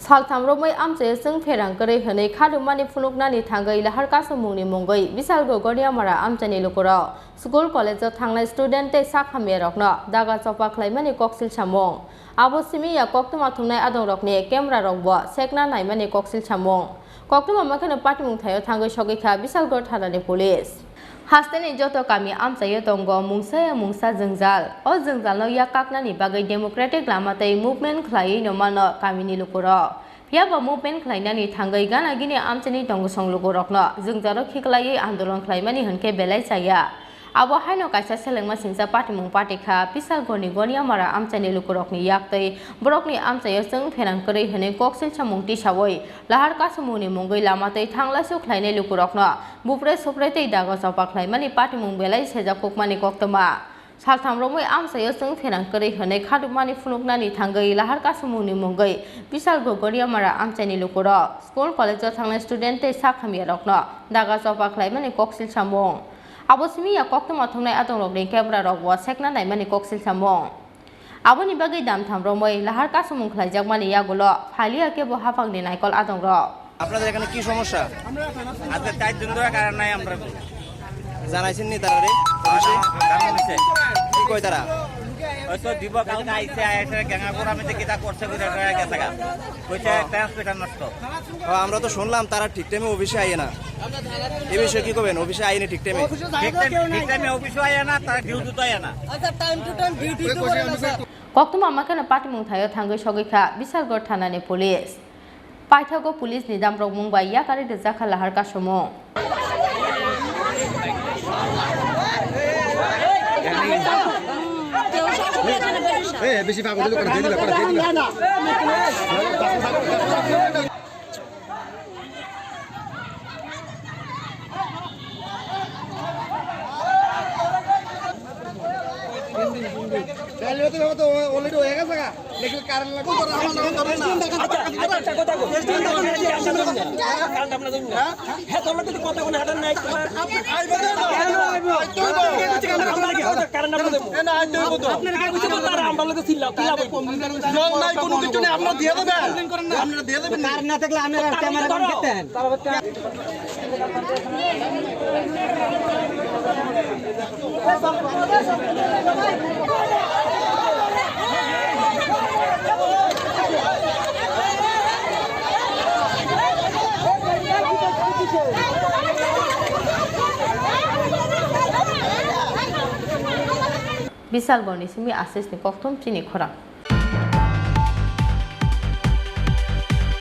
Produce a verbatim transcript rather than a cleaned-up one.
Saltham romwi amchaio chwng pherang kwrwi hwnwi khadumani phunuknani thangwi lahar kasumungni mungwi Bisalgo Goniamara amchaini lukurok, school college-o thangnai student tei sak hamyarokno daga chopa khlaimani koksil samung. Abo simi ya koktwma thumnai adongrokni camera rokbo sekna naimani koksil samung. Koktwma makheno patimung thaio thangwi sogwi kha Bisalgor thanani police. Hasteni joto kami amchaio tongo mungsa ya mungsa jwngjal. O jwngjalno yak kaknani bagwi democratic lama tei movement khlaiwi no mano kamini lukurok. Phiya bo movement khlainani thangwi gana gini amchaini tongosong lukurokno jwngjalo khiklaiwi andolon khlaimani hwnkhe belai chaya. Abo haino kaisa selengma singcha patimung pati kha Bisalgorni Goniamara amchaini lukurokni yak tei borokni amchaio chwng pherang kwrwi hwnwi koksil samung tisawi lahar kasumungni mungwi lama tei thanglasu khlainai lukurokno bupre supre tei dago chopa khlaimani patimung belai sejak kukmani koktwma. Saltham romwi amchaio chwng pherang kwrwi hwnwi khadukmani phunuknani thangwi lahar kasumungni mungwi Bisalgo Goniamara amchaini lukurok, school college-o thangnai student tei sak hamyarokno daga chopa khlaimani koksil samung. Abo simi ya koktwma thumnai adongrokni camera rokbo sekna naimani koksil samung. Aboni bagwi damtham romwi lahar kasumung khlaijakmani yagulo phaliya kebo haphangni naikol adongrok. আপনাদের এখানে কি সমস্যা? আজকে চার দিন ধরে কারেন্ট নাই আমরা। জানাইছেন নি তারারে? অফিসে? কারেন্ট নিছে। কি কয় তারা? হয়তো দিব, কালকে আইছে, আইছে, গেঙ্গাপুর আমি দেখি তা করছে, বুঝে গেছে গা। কইছে ট্রান্সমিটার নষ্ট। ও, আমরা তো শুনলাম তারা ঠিক টাইমে অফিসে আইয়ে না। এই বিষয়ে কি করবেন? অফিসে আইনি ঠিক টাইমে? ঠিক টাইম, ঠিক টাইমে অফিসে আইয়ে না, তারা ডিউটি তো আইয়ে না। আচ্ছা, টাইম টু টাইম ডিউটি তো করে না, sir. Koktwma makheno patimung thaio thangwi sogwi kha Bisalgor thanani police. Paithago police ni damrok mung bai yakarwi rijak kha lahar kasumung. Already হয়ে গেছে গা। লেকিন কারেন্ট লাগবে, তোরা আমার নামে ধরে না। আচ্ছা, আচ্ছা, আচ্ছা, কথা কও। হ্যাঁ? হ্যাঁ, তোমরা যদি কথা কোনো হাঁটার নাই, তোমার আইবো তো? কেন আইবো? আইতে হইবো। কারেন্ট আমরা দেবো। এ না, আইতে হইবো তো। আপনারা কি বুঝতে পারবেন? তারা আমরা লোকে চিল্লাও, চিল্লাও। জল নাই, কোনো কিছু নেই, আপনারা দিয়ে দেবেন। আপনারা দিয়ে দেবেন। কারেন্ট না থাকলে আপনারা ক্যামেরা বন্ধ করতেন। Bisalgorni simi Asisni kokthum chini khorang.